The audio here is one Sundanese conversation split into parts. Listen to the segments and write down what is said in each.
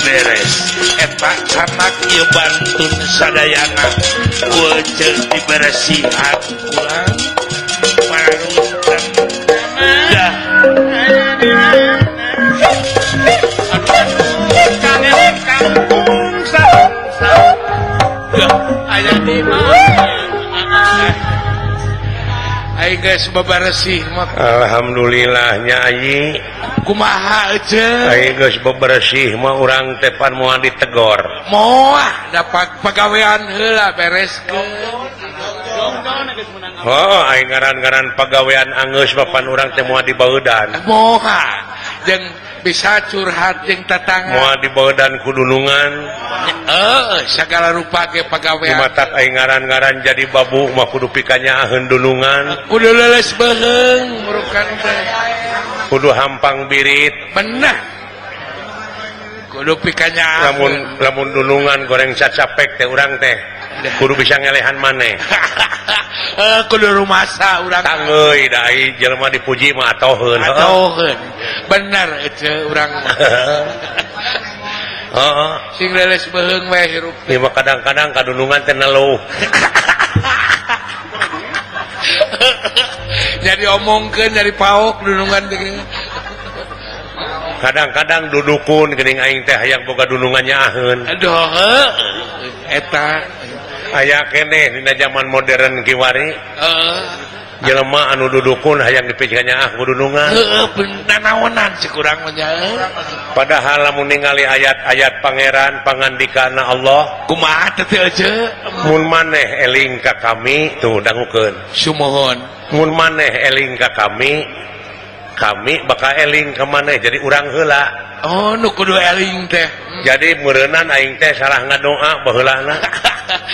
Beres eta canak ieu bantun sadayana ku eceu diberesihan kurang pararunten dah kampung aya di mana ai geus beberesih mah alhamdulillah nya kumaha ece ai geus beberesih mah urang teh pan moal ditegor moal dapat pagawean heula bereskeun oh ai ngaran-ngaran pagawean anggeus mah pan urang teh moal dibaudan moal jeung bisa curhat jeung tetangga moal dibaudan ku dunungan heeh sagala rupa ge pagawean matak ai ngaran-ngaran jadi babu mah kudu pikanyaaheun dunungan kudu leuleus beuheung murukan teh kudu hampang birit bener kudu pikanya lamun lamun dunungan goreng cacapek teh urang teh kudu bisa ngelehan maneh kudu rumasa urang tangeuy da ai jelema dipuji mah atoheun atoheun bener ece urang mah heeh sing leuleus beuheung we hirup ieu kadang-kadang kadunungan teh neluh jadi omongkeun dari paok dunungan teh kadang-kadang dudukun geuning aing teh hayang boga dunungan nyaaheun aduh heuh eta aya keneh dina zaman modern kiwari heeh jelema anu dudukun hayang dipikeun nyaah ku dunungan heueuh nanaonan cek urang mah nya padahal lamun ningali ayat-ayat pangeran pangandikana Allah kumaha teh ece mun maneh eling ka kami tuh dangukeun sumuhun mun maneh eling ka kami kami bakal eling ka maneh jadi urang heula oh nu kudu eling teh jadi meureunnan aing teh salah ngadoa baheulana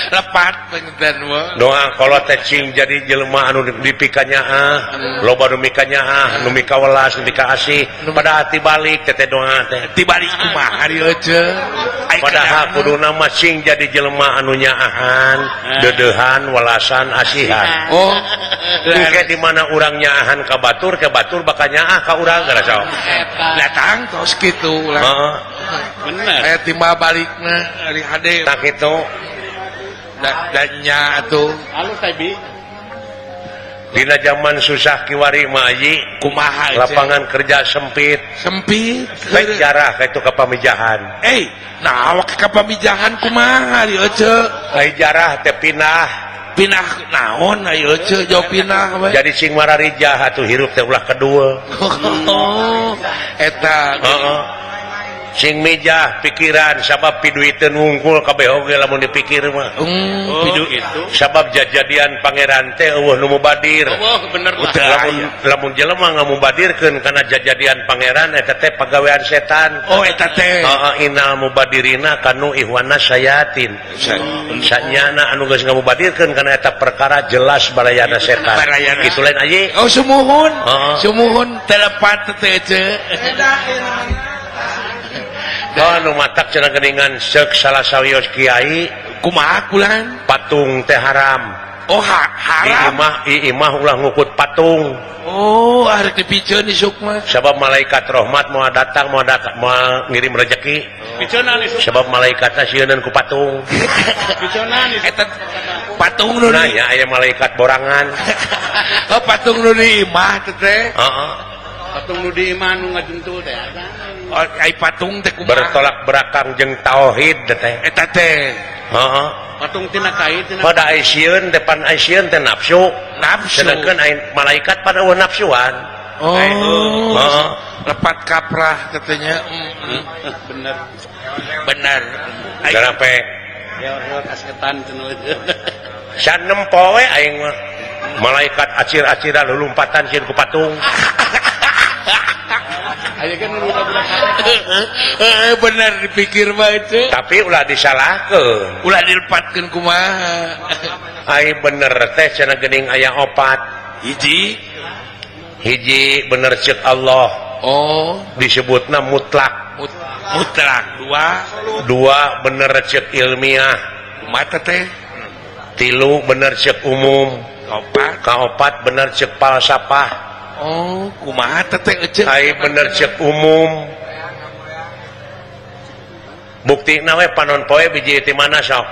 lepat panginten mah doa kalau teh cing jadi jelema anu dipikanyaah loba nu mikanyaah nu mikawelas nu mikaasih pada hati balik teh doa teh tibalik kumaha ari ece padahal kuduna mah cing jadi jelema anu nyaahan deudeuhan welasan asihan oh engke di mana urang nyaahan ka batur bakal nyaah ka urang gara sok datang tos kitu ulah heeh bener aya timbal balikna ari hade tah kitu danya atuh alus teh dina zaman susah kiwari mah aji kumaha lapangan kerja sempit sempit baik jarah ka itu ka pamijahan nah awak ka pamijahan kumaha ieu ece ai jarah teh pindah pindah naon ayo ece jauh pindah we jadi sing mararijah atuh hirup teh ulah kedua oh eta heeh sing mijah pikiran sabab piduiteun wungkul kabeh oge lamun dipikir mah oh, gitu. Sabab jajadian pangeran teh eueuh nu mubadir oh, bener lah. Lamun lamun jelema ngamubadirkeun kana jajadian pangeran eta teh pagawean setan oh eta teh heeh innal mubadirina kanu ihwana sayatin sanyana anu geus ngamubadirkeun kana eta perkara jelas barayana setan kitu lain aji oh sumuhun sumuhun telepat teh ece oh nu matak cenah geuningan seuk salah sawios kiai kumaha kulan patung teh haram oh haram imah ulah ngukut patung oh arek dipiceun isuk mah sabab malaikat rahmat moal datang moal ngirim rejeki piceunnan isuk sabab malaikatna sieuneun ku patung piceunnan eta patung nu nah nya aya malaikat borangan oh patung nu di imah teh heeh patung nu di imah nu ngajentul teh oh, ai patung teh kumaha bertolak belakang jeung tauhid teh eta teh heeh patung tina kai tina pada ai sieun depan ai sieun teh nafsu nafsu sedangkan ai malaikat pada eueuh nafsuan oh heeh lepat kaprah katanya bener bener garape ya kasetan cenah sanem poe aing mah malaikat acir-aciran lulumpatan sieun ku patung bener dipikir mah itu tapi ulah disalahkeun ulah dilepatkeun kumaha ai bener teh cenah geuning aya opat hiji hiji bener ceuk Allah oh disebutna mutlak Mutlak dua bener cek ilmiah. Mata teh. Tilu bener cek umum. Kaopat bener cek falsafah. Oh, kumaha teh ecek? Ai bener cek umum. Buktina we panon poe biji ti mana sok?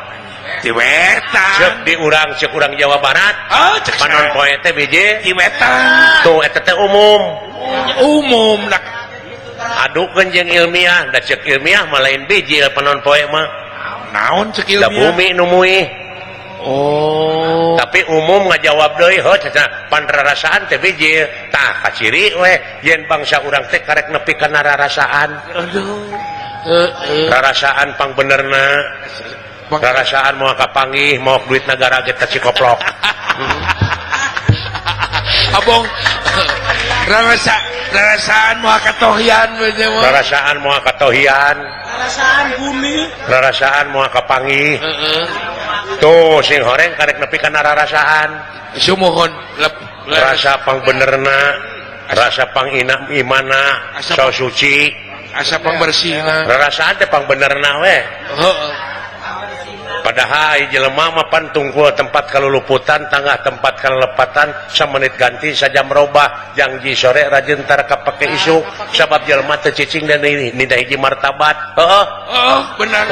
Ti wetan. Cek di urang cek urang Jawa Barat. Oh, cek panon poe teh biji ti wetan. Tuh eta teh umum. Umum dak adukeun jeung ilmiah, da cek ilmiah mah lain biji panon poe mah. Naon cek ilmiah? Da bumi nu muih. Oh. Tapi umum ngajawab deui heuh cenah pan rarasaan teh biji. Tah kaciri we yen bangsa urang teh karek nepi kana rarasaan. Aduh. Rarasaan pang benerna. Rarasaan moal kapanggih, moal duit nagara ge teh cikoplok. Abong rarasaan moal katohian we nya mah. Rarasaan moal katohian. Rarasaan bumi. Rarasaan moal kapanggih. Heeh. Tuh sing horeng karek nepi kana rarasaan. Sumuhun rasa pang benerna, rasa pang ina imana, so suci, asa pang bersihna. Rarasaan teh pang benerna we. Heeh. Padahal jelema mah pan tungkul tempat kaluluputan, tangah tempat kalelepatan, samenit ganti sajam robah, jangji sore rajin tar kapake isuk, sabab jelema teu cicing dan nida hiji martabat. Heeh. Oh, benar.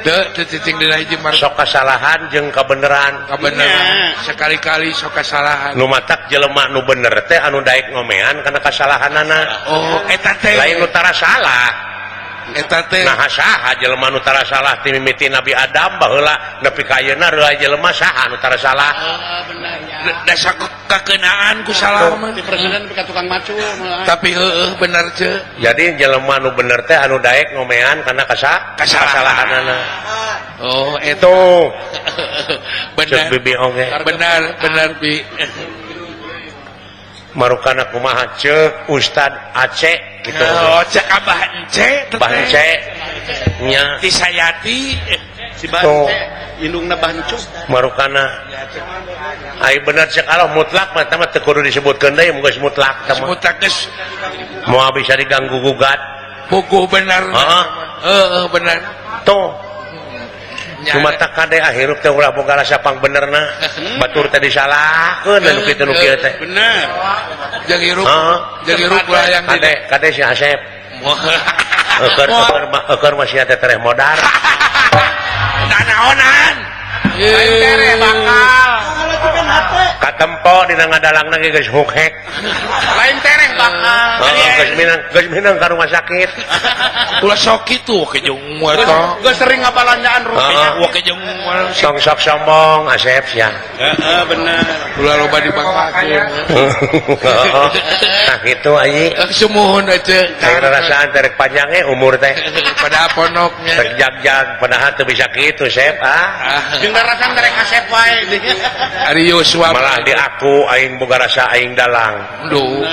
Teu cicing dina hiji martabat. Sok kasalahan jeung kabeneran. Kabeneran. Sekali-kali sok kasalahan. Nu matak jelema nu bener teh anu daek ngomean kana kasalahanana. Oh, eta teh lain nu tara salah. Eta teh nah saha jelema nu tara salah ti mimiti Nabi Adam baheula nepi ka ayeuna reulah jelema saha nu tara salah. Heeh, bener ya. Dasa kakeunaan ku salah mah ti presiden ka tukang macul. Tapi heueuh bener ce. Jadi jelema nu bener teh anu daek ngomean kana kasalahanana. Oh, eta bener. Cek bibi oge. Bener, bener bi. Marukana kumaha cek Ustad Aceh gitu. Oh, cek Abah Ence, Abah Ence. Nya Tisayati si Bah Ence, indungna Bah Encuk. Marukana. Ai bener cek Allah mutlak mah tah teu kudu disebutkeun deui mun geus mutlak tah mah. Mutlak geus moal bisa diganggu gugat. Puguh bener. Heeh. Heeh, bener. Tuh. Cuma tak kade hirup teh ulah boga rasa pang benerna. Batur teh disalahkeun anu kitu nu kieu teh. Bener. Jeung hirup, jeung hirup ulah yang kade, kade si Asep. Eukeun eukeun masih teh tereh modar. Nanaonan. Tereh bakal. Katempo dina ngadalangna ge geus hukhek. Lain tereh bakal. Heeh, geus minang ka rumah sakit. Ulah sok kitu ke jeung eta. Geus sering ngabalanjaan rupiah. Wah ke jeung tong sok sombong Asep sia. Heeh, bener. Ulah loba dibanggakeun. Nah kitu ayi. Sumuhun aja. Saya rarasaan terek panjang ge umur teh. Padahal ponoknya. Rek jag-jag padahal teu bisa kitu Sep ah. Jeung rarasaan terek Asep wae. Ari Yosua malah di aku aing boga rasa aing dalang. Duh.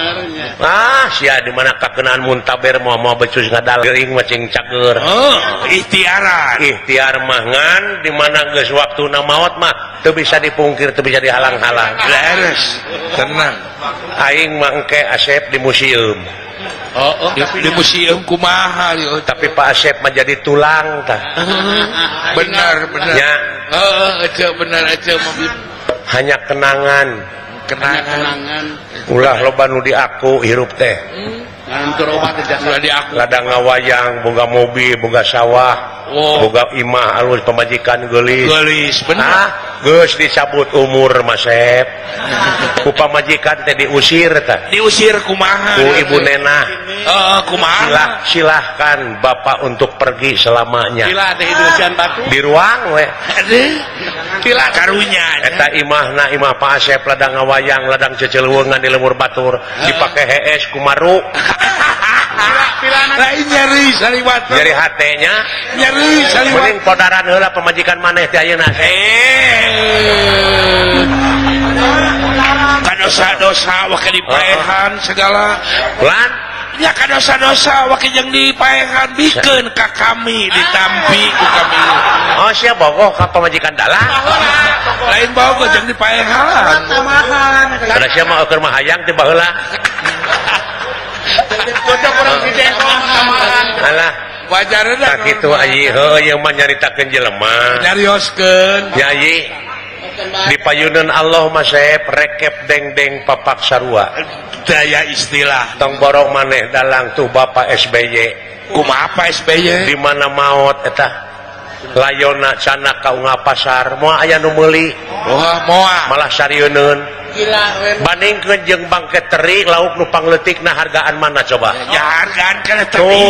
Ah sia di mana kakenaan muntaber moal becus ngadalang geuring mah cing cager. Heuh, ikhtiaran. Ikhtiar mah ngan di mana geus waktuna maot mah teu bisa dipungkir, teu bisa dihalang-halang. Leres, tenang. Aing mah engke Asep di museum. Oh, di museum kumaha ieu? Tapi Pak Asep mah jadi tulang tah. Benar, benar. Ya. Heeh, ece benar ece mah. Hanya kenangan. Kenangan. Ulah loba nu diaku hirup teh. Ulah diaku. Ladang ngawayang, boga mobil, boga sawah, boga imah alus pamajikan geulis. Geulis, bener. Ah, geus dicabut umur Masep. Ku pamajikan teh diusir tah. Diusir kumaha? Ku ibu nenah. Heeh, kumaha? Silahkan bapak untuk pergi selamanya. Sila teh diusian batu. Di ruang we. Sila karunya. Eta imahna imah Pak Asep ladang ngawayang, ladang ceceleungan di lemur batur, dipake hees kumaru. Lain nyeri saliwat. Nyeri hatenya. Nyeri saliwat. Mending podaran heula pamajikan maneh teh ayeuna. Kadosa-dosa wake dipaehan segala. Lan nya kadosa-dosa wake jeung dipaehan bikeun ka kami ditampi ku kami. Oh sia bogoh ka pamajikan dalang. Lain bogoh jeung dipaehan. Kada sia mah eukeun mah hayang teh baheula. Cocok urang si Jengkol tamahan. Alah, Wajarna tah kitu ayi heuh ieu mah nyaritakeun jelema. Nyarioskeun. Yai di payunan Allah mah saep rekep deng-deng papak sarua. Daya istilah. Tong borong maneh dalang tuh Bapak SBY. Kumaha Pak SBY? Di mana maot eta? Layona cana ka unggal pasar moal aya nu meuli. Wah, moal. Malah sarieun. Gila we. Bandingkeun jeung bangke teri lauk nu pangleutikna hargaan mana coba? Ya hargaan kana teri.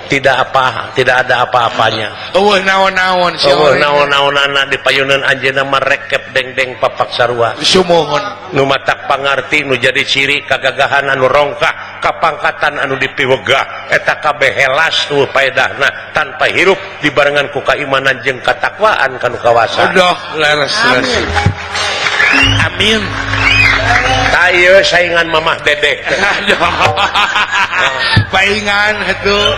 Tidak apa, tidak ada apa-apanya. Eueuh naon-naon sia. Eueuh naon-naonana di payunan anjeunna mah rekep deng-deng papak sarua. Sumuhun. Nu matak pangarti nu jadi ciri kagagahan anu rongkah, kapangkatan anu dipiwegah, eta kabeh helas tuh paedahna tanpa hirup dibarengan ku kaimanan jeung katakwaan kanu kawasa. Aduh, leres leres. Amin. Tah ieu saingan Mamah Dedeh. Paingan atuh.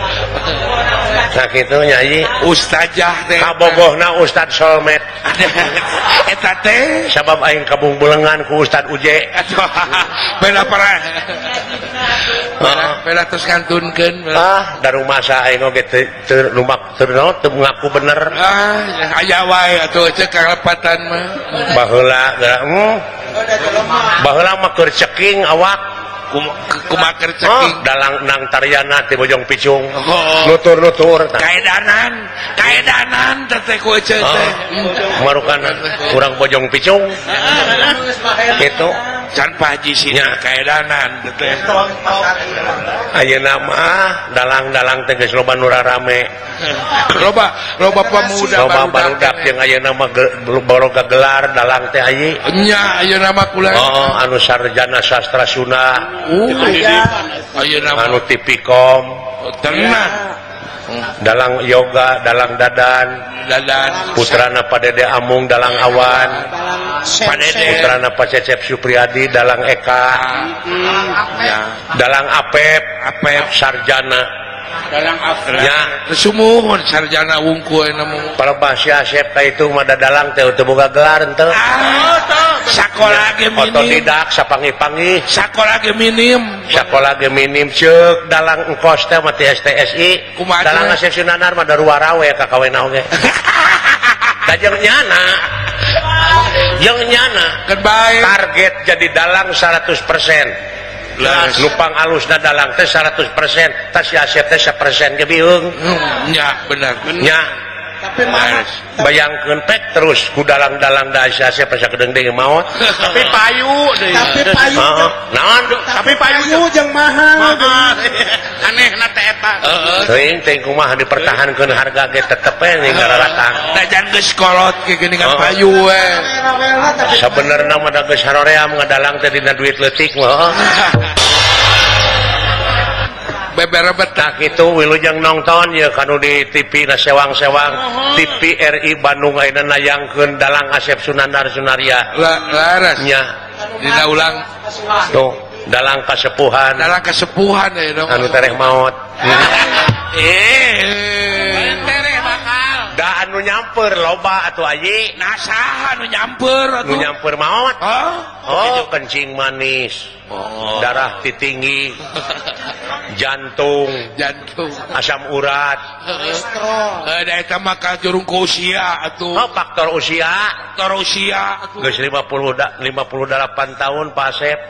Sakitu nya ieu ustazah teh. Kabogohna Ustad Solmet. Eta teh sabab aing kabungbulengan ku Ustad Uje. Bela parah. Bela terus ngantunkeun. Ah, darumasa aing oge teu lumak teu ngaku bener. Ah, aya wae atuh ceuk kalepatan mah. Baheula baheula mah keur ceking awak kumaha keur ceking dalang nang tariana ti Bojong Picung nutur-nutur kaedanan kaedanan teh ku ece teh marukan urang Bojong Picung kitu can Pak Haji sina kaedanan teh ayeuna mah dalang-dalang teh geus loba nu rarame loba loba pemuda loba barudak jeung ayeuna mah baroga gelar dalang teh ayi nya ayeuna mah kula oh anu sarjana sastra Sunda ayeuna anu Tipikom tenang dalang yoga dalang dadan dadan putrana Pak Dede Amung dalang Awan putrana Pak Cecep Supriyadi dalang Eka dalang Apep Apep sarjana dalang Apep ya sumuhun sarjana wungkul mah palebah si Asep ka itu mah dalang teh teu boga gelar henteu sakola ge minim otodidak sapangi-pangi sakola ge minim sakola ge minim ceuk dalang engkos teh mah ti STSI dalang Asep Sunanar mah daruara we ka kawena oge da jeung nyana keun bae target jadi dalang 100% nupang alusna dalang teh 100% tas si Asep teh 1% ge biung nya bener nya tapi mah bayangkeun pek terus ku dalang-dalang da si Asep asa kedeung-deung maot tapi payu deui tapi payu naon tapi payu jeung mahal anehna teh eta teuing teh kumaha dipertahankeun harga ge tetep we ngararatang da jan geus kolot ge geuningan payu we sabenerna mah da geus haroream ngadalang teh dina duit leutik mah beberebet tah kitu wilujeng nongton ye kanu di TV na sewang-sewang TV RI Bandung ayeuna nayangkeun dalang Asep Sunandar Sunaria laras nya dina ulang tuh dalang kasepuhan ayeuna anu tereh maot tereh bakal da anu nyamper loba atuh ayi nah saha anu nyamper atuh nu nyamper maot oh kencing manis darah tinggi jantung asam urat kolesterol da eta mah kajurung ku usia atuh oh faktor usia atuh geus 58 tahun Pak Asep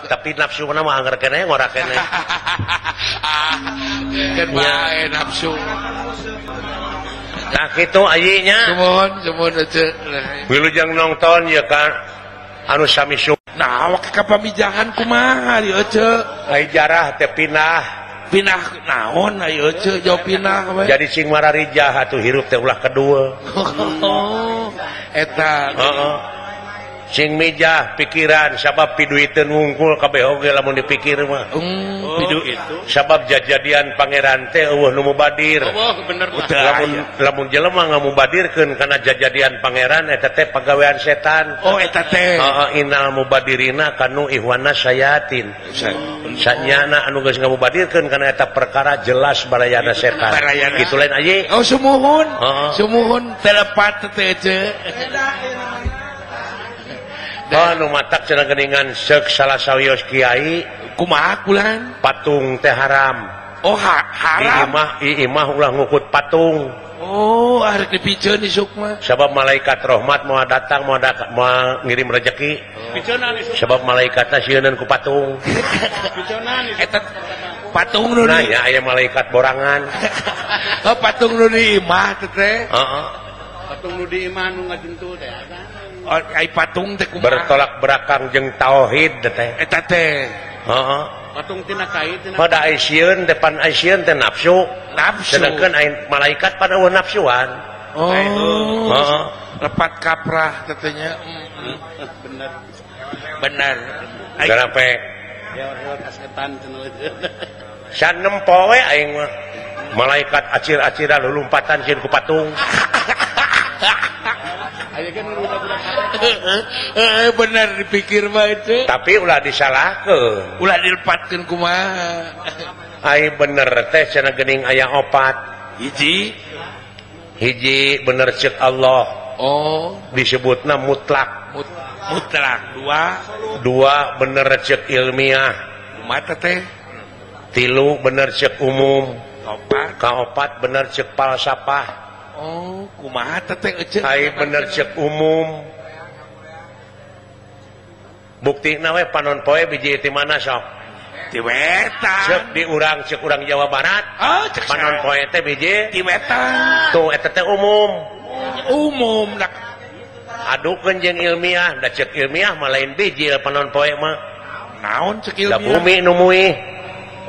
tapi nafsu mah angger keneh ngora keneh keun bae nafsu nah kitu ayi nya sumuhun ece wilujeng nongton ye ka anu sami nah awak ka pamijahan kumaha ieu ece ai jarah teh pinah pinah naon ieu ece jauh pinah we jadi sing mararijah atuh hirup teh ulah kedua eta heeh sing mijah pikiran sabab piduiteun wungkul kabeh oge lamun dipikir mah piduit sabab jajadian pangeran teh eueuh nu mubadir bener lamun lamun jelema ngamubadirkeun kana jajadian pangeran eta teh pagawean setan oh eta teh heeh innal mubadirina kanu ihwana sayatin sanyana anu geus ngamubadirkeun kana eta perkara jelas barayana setan kitu lain ayi oh sumuhun sumuhun telepat teh ece oh nu matak cenah geuningan seuk salah sawios kiai kumaha kulan patung teh haram Oh haram. Imah ulah ngukut patung. Oh, arek dipiceun isuk mah. Sabab malaikat rahmat moal datang moal ngirim rejeki. Sabab malaikatna sieuneun ku patung. Eta patung nu di aya malaikat borangan. Oh, patung nu di imah teh. Heeh. Patung nu di imah nu ngajentul teh. Oh, ai patung teh kumaha? Bertolak belakang jeung tauhid teh. Eta teh. Heeh. Patung tina kai tina. Pada ai sieun depan ai sieun teh nafsu. Nafsu. Sedangkan ai malaikat pada eueuh nafsuan. Oh. Heeh. Lepat kaprah teh nya. Bener. Bener. Garape. Ya kasetan cenah. Sanempo we aing mah. Malaikat acir-acira lulumpatan sieun ku patung. Bener dipikir mah itu. Tapi ulah disalahkeun. Ulah dilepatkeun kumaha. Ai bener teh cenah geuning aya opat. Hiji. Hiji bener ceuk Allah. Oh, disebutna mutlak. Mutlak. Dua bener ceuk ilmiah. Mata teh. Tilu bener ceuk umum. Opat. Kaopat bener ceuk falsafah. Oh, kumaha teh ece? Ai bener ceuk umum. Buktina we panon poe biji ti mana sok? Ti wetan. Ceuk di urang ceuk urang Jawa Barat. Oh, ceuk panon poe teh biji ti wetan. Tuh eta teh umum. Umum dak adukeun jeung ilmiah, da ceuk ilmiah mah lain biji panon poe mah. Naon ceuk ilmiah? Da bumi nu muih.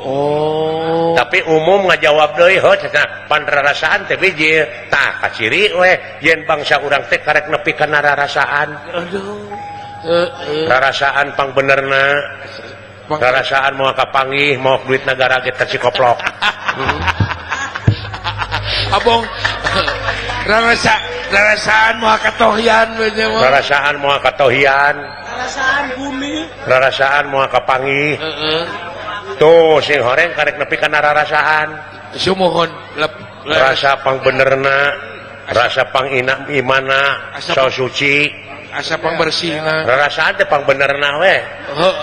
Oh. Tapi umum ngajawab deui heuh cenah pan rarasaan teh biji tah kaciri we yen bangsa urang teh karek nepi kana rarasaan. Aduh. Heeh. Rarasaan pangbenerna. Rarasaan moal kapanggih moal duit nagara ge teh cikoplok. Abong rarasaan moal katohian we nya mah. Rarasaan moal katohian. Rarasaan bumi. Rarasaan moal kapanggih. Heeh. Tuh sing horeng karek nepi kana rarasaan. Sumuhun rasa pangbenerna, rasa pangina imana, so suci, asa pangbersihna. Rarasaan teh pangbenerna we. Heeh.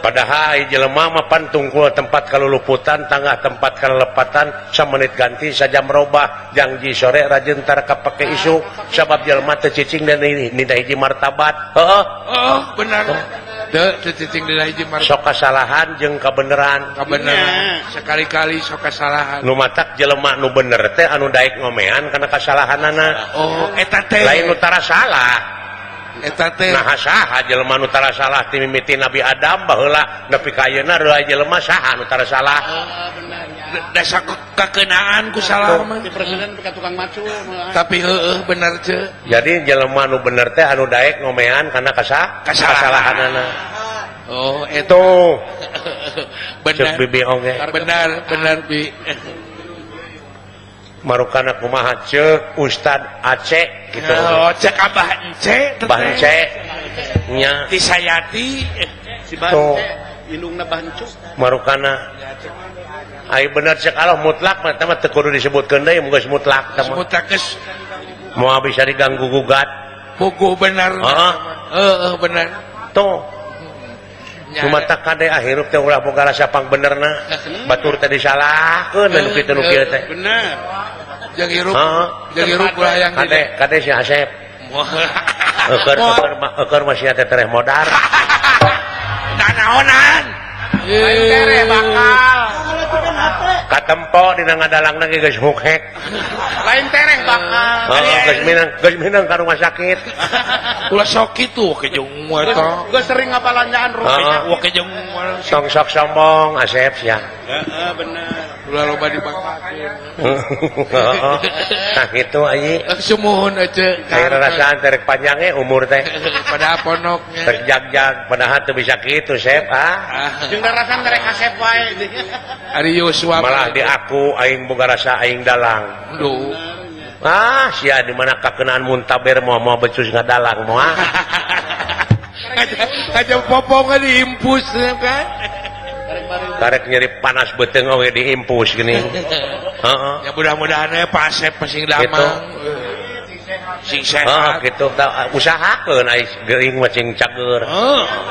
Padahal jelema mah pan tungkul tempat kaluluputan, tangah tempat kalepatan, samenit ganti sajam robah, jangji sore rajin tar kapake isuk, sabab jelema teu cicing dan nida hiji martabat. Heeh. Oh, benar. Teu cicing dina hiji martabat. Sok kasalahan jeung kabeneran. Kabeneran. Sekali-kali sok kasalahan. Nu matak jelema nu bener teh anu daek ngomean kana kasalahanana. Oh, eta teh. Lain nu tara salah. Eta teh. Nah saha jelema nu tara salah ti mimiti Nabi Adam baheula nepi ka ayeuna reulah jelema saha nu tara salah. Dasa kakeunaan ku salah mah. Di presiden ka tukang macu. Tapi heueuh bener ce. Jadi jelema nu bener teh anu daek ngomean kana kasalahanana. Oh, eta. Bener. Ceuk bibi oge. Bener, bener bi. Marukana kumaha ceuk Ustad Aceh gitu. Oh, cek Abah Ence Abah Ence nya ti Sayati si Bance indungna Bancuk. Marukana ai bener cek Allah mutlak mah teh mah teu kudu disebutkeun deui mun geus mutlak teh mah. Mutlak geus moal bisa diganggu gugat. Puguh bener. Heeh. Heeh bener. Tuh. Cuma tak kade hirup teh ulah boga rasa pangbenerna. Batur teh disalahkeun nu kitu nu kieu teh. Bener. Jeung hirup, jeung hirup ulah yang kade kade si Asep. Eueur masih teh tereh modar. Nanaonan. Lain tereh bakal. Katempo dina ngadalangna ge geus hukhek. Lain tereh bakal. Heeh, geus minang ka rumah sakit. Ulah sok kitu ke jeung eta. Geus sering ngabalanjaan rumah. Wah ke jeung tong sok sombong Asep sia. Heeh, bener. Ulah loba dibanggakeun. Nah kitu ayi. Sumuhun ece. Aya rarasaan teh rek panjang ge umur teh. Padahal ponoknya. Rek jag-jag padahal teu bisa kitu Sep ah. Jeung rarasaan rek Asep wae. Ari Yosua malah di aku aing boga rasa aing dalang. Duh. Ah, sia di mana kakenaan muntaber moal becus ngadalang moal. Aja popong diimpus kan. Karek nyeri panas beuteung oge diimpus geuning. Heeh. Ya mudah-mudahan we Pak Asep masing damang. Cing sehat. Gitu usahakeun ai gering mah cing cager.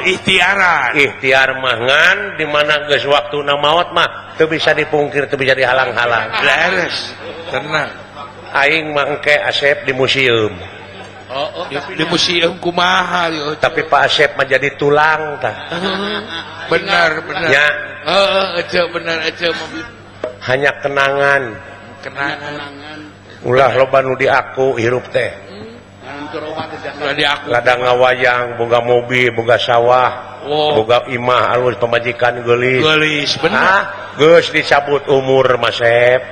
Ikhtiaran. Ikhtiar mah ngan di mana geus waktuna maot mah teu bisa dipungkir, teu bisa dihalang-halang. Leres. Tenang. Aing mah engke Asep di museum. Oh, di museum kumaha yo. Tapi Pak Asep mah jadi tulang tah. Benar, benar. Ya. Heeh, ece benar ece hanya kenangan. Kenangan. Ulah loba nu diaku hirup teh. Ladang ngawayang, boga mobil, boga sawah, boga imah alus pamajikan geulis. Geulis, bener. Ah, geus dicabut umur Masep.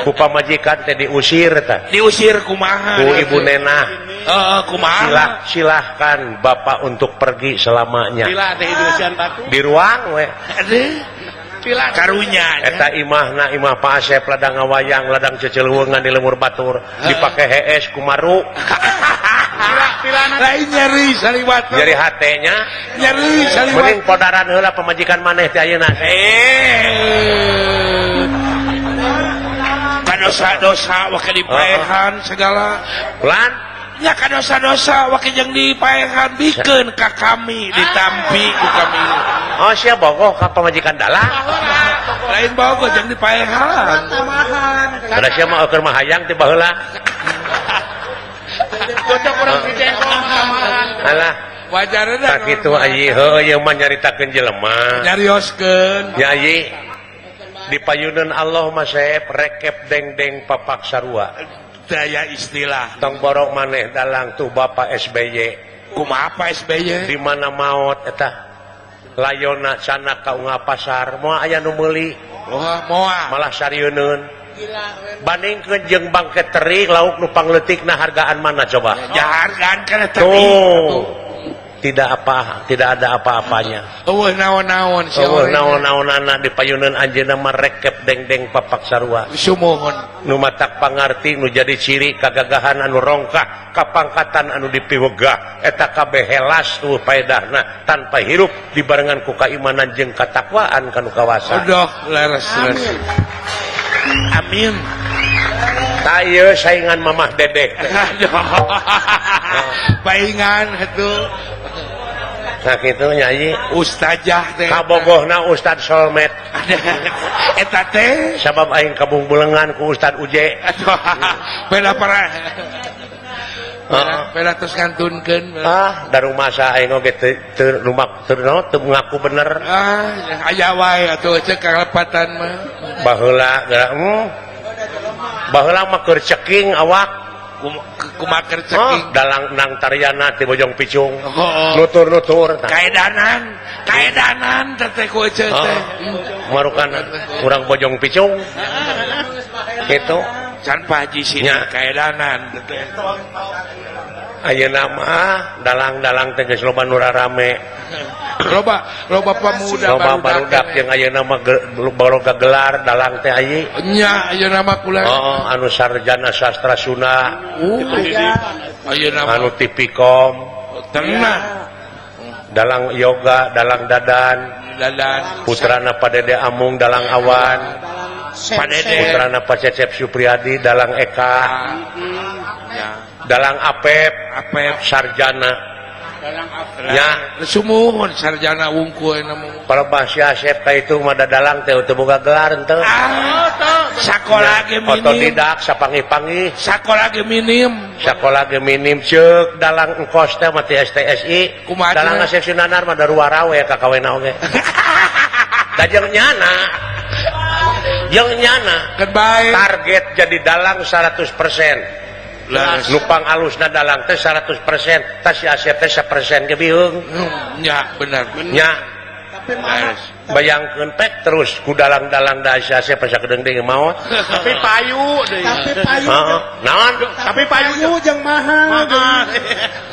Ku pamajikan teh diusir tah. Diusir kumaha? Ku ibu nenah. Heeh, kumaha? Silahkan bapak untuk pergi selamanya. Sila teh diusian batu. Di ruang we. Aduh. Karunya eta imahna imah Pak Asep ladang ngawayang ladang ceceluweungan di lemur batur dipake hees kumaru lain nyeri saliwat nyeri hatenya nyeri saliwat mending podaran heula pamajikan maneh teh ayeuna kadosa-dosa wake dipaehan segala lan nya kadosa-dosa wake jeung dipaehan bikeun ka kami ditampi ku kami. Oh sia bogoh ka pamajikan dalang lain bogoh jeung dipaehan kada sia mah keur mah hayang ti baheula cocok urang di jengkol tamahan alah wajarna tah kitu ayi heuh ieu mah nyaritakeun jelema nyarioskeun nya ayi dipayuneun Allah mah saep rekep deng-deng papak sarua daya istilah tong borok maneh dalang tuh Bapak SBY kumaha Pak SBY di mana maot eta layona sana ka unga pasar moal aya nu meuli oh moal malah sarieun bandingkeun jeung bangke teri lauk nu pangleutikna hargaan mana coba ya hargaan kana teri tidak apa tidak ada apa-apanya eueuh naon-naon eueuh naon-naonana dipayuneun anjeunna mah rekep deng-deng papak sarua sumuhun nu matak pangarti nu jadi ciri kagagahan anu rongkah kapangkatan anu dipiwegah eta kabeh helas tuh paedahna tanpa hirup dibarengan ku kaimanan jeung katakwaan kanu kawasa udah leres leres amin tah ieu saingan mamah dedek paingan atuh nah kitu nyanyi ustazah teh kabogohna Ustad Solmet eta teh sabab aing kabungbulengan ku Ustad Uje bela para bela terus ngantunkeun ah darumasa aing oge teu lumak teu teu ngaku bener ah aya wae atuh ceuk kalepatan mah baheula baheula mah keur ceking awak kumaker ceking dalang nang tariana ti Bojong Picung nutur-nutur kaedanan kaedanan teh ku ece teh marukan urang Bojong Picung kitu can Pak Haji sini kaedanan teh ayeuna mah dalang-dalang teh geus loba nu rarame loba loba pemuda loba barudak jeung ayeuna mah baroga gelar dalang teh ayi nya ayeuna mah kula oh anu sarjana sastra Sunda ayeuna mah anu Tipikom tenang dalang yoga dalang dadan dadan putrana Pak Dede Amung dalang awan Pak Dede putrana Pak Cecep Supriyadi dalang Eka dalang Apep Apep sarjana ya sumuhun sarjana wungkul mah palebah si Asep ka itu mah dalang teh teu boga gelar henteu sakola ge minim otodidak sapanggih-panggih sakola ge minim sakola ge minim ceuk dalang engkos teh mah ti STSI dalang Asep Sunanar mah daruara we ka kawena oge da jeung nyana keun bae target jadi dalang 100% nupang alusna dalang teh 100% tas si Asep teh 1% ge biheung nya bener nya tapi mah bayangkeun pek terus ku dalang-dalang da si Asep asa kedeung deui maot tapi payu deui tapi payu naon tapi payu jeung mahal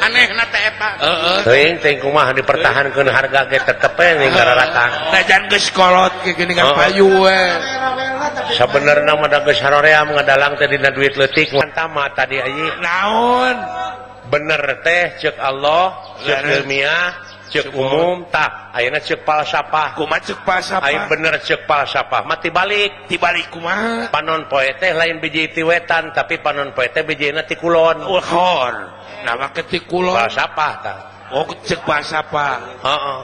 anehna teh eta heeh teuing teuing kumaha dipertahankeun harga ge tetep we ning rarata najan geus kolot ge geuningan payu we sabenerna mah da geus haroream ngadalang teh dina duit leutik tama tadi ayi naon bener teh ceuk Allah ceuk ilmiah Cek umum tah ayeuna cek falsafah. Kumaha cek falsafah? Aya bener cek falsafah mah tibalik. Tibalik kumaha? Panon poe teh lain biji ti wetan tapi panon poe teh bijina ti kulon. Ulhor. Nah make ti kulon. Falsafah tah. Oh cek falsafah. Heeh.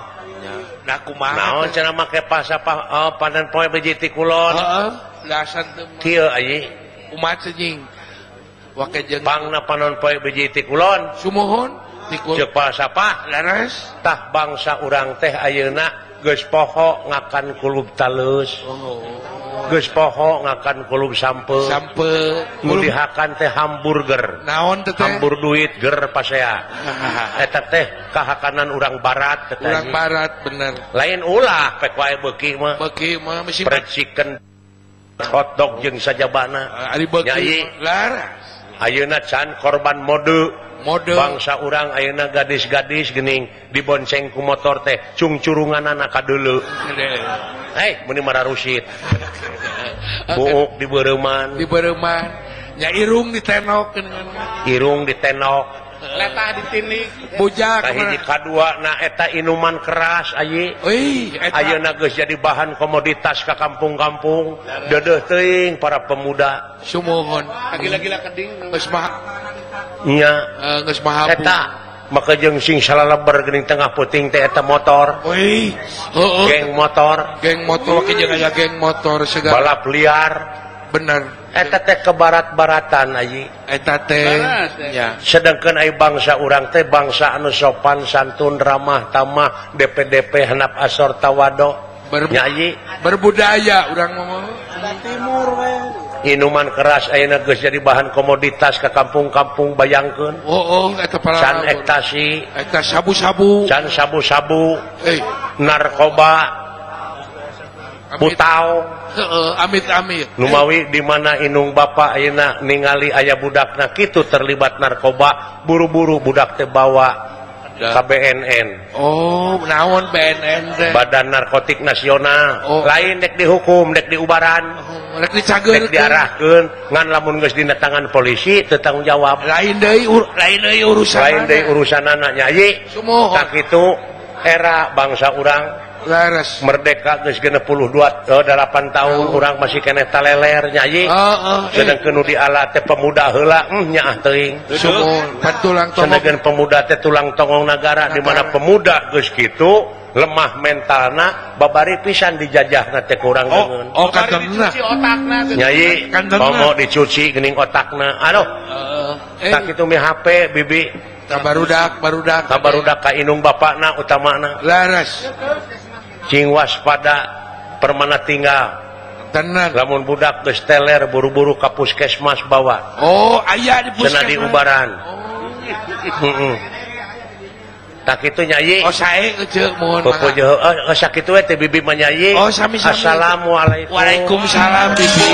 Nah kumaha? Naon cenah make falsafah oh, panon poe biji ti kulon. Heeh. Lasan teu. Kieu ayi. Kumaha cing? Wake jeung pangna panon poe biji ti kulon. Sumuhun. Cek falsafah laras tah bangsa urang teh ayeuna geus poho ngakan kulub talus. Geus poho ngakan kulub sampe. Sampe nu dihakan teh hamburger. Naon teh? Hambur duit ger pasea. Eta teh kahakanan urang barat teh. Urang barat bener. Lain ulah pek wae beuki mah. Beuki mah mesti fried chicken hotdog jeung sajabana. Ari beuki laras. Ayeuna can korban mode. Mode. Bangsa urang ayeuna gadis-gadis geuning dibonceng ku motor teh cungcurunganana ka deuleu. Hei, meuni mararusit. Buuk dibeureuman. Dibeureuman. Nya irung ditenok. Irung ditenok. Letah ditinik. Bujak. Kahiji kadua na eta inuman keras ayi. Euy, eta ayeuna geus jadi bahan komoditas ka kampung-kampung. Deudeuh teuing para pemuda. Sumuhun. Gila-gila keding. Geus mah nya geus mahabu. Eta maka jeung sing salaleber geuning tengah puting teh eta motor. Euy, heueuh. Geng motor. Geng motor ke jeung aya geng motor segala. Balap liar. Bener. Eta teh ke barat-baratan ayi. Eta teh nya. Sedangkan ai bangsa urang teh bangsa anu sopan santun ramah tamah DPDP hanap asor tawado. Nya ayi berbudaya urang mah. Timur we. Minuman keras ayeuna geus jadi bahan komoditas ke kampung-kampung bayangkeun. Oh, eta para can ektasi, eta sabu-sabu, can sabu-sabu, narkoba, putau, heeh, amit-amit. Numawi di mana inung bapa ayeuna ningali aya budakna kitu terlibat narkoba, buru-buru budak teh bawa ka BNN. Oh, naon BNN teh? Badan Narkotik Nasional. Oh. Lain dek dihukum, dek diubaran. Oh, rek dicageurkeun, dek diarahkeun, ngan lamun geus dina tangan polisi teu tanggung jawab. Lain deui urusan. Lain deui urusanana nya ieu. Sumuhun. Tah kitu era bangsa urang laras merdeka geus 62 8 tahun urang masih keneh taleler nya ieu. Sedangkeun nu diala teh pemuda heula nyaah teuing. Sumuhun, pan tulang tongong. Sedangkeun pemuda teh tulang tongong nagara di mana pemuda geus kitu lemah mentalna babari pisan dijajahna teh kurang deungeun. Oh, kantonna. Dicuci otakna. Nya ieu komo dicuci geuning otakna. Aduh. Tah kitu mi HP bibi. Barudak. Barudak ka indung bapakna utamana. Laras. Cing waspada permana tinggal. Tenan. Lamun budak geus teler buru-buru ka puskesmas bawa. Oh, aya di puskesmas. Cenah diubaran. Oh. Heeh. Tah kitu nyayi. Oh, sae euceuk muhun. Oh, sakitu we teh bibi mah nyayi. Oh, sami-sami. Assalamualaikum. Waalaikumsalam bibi.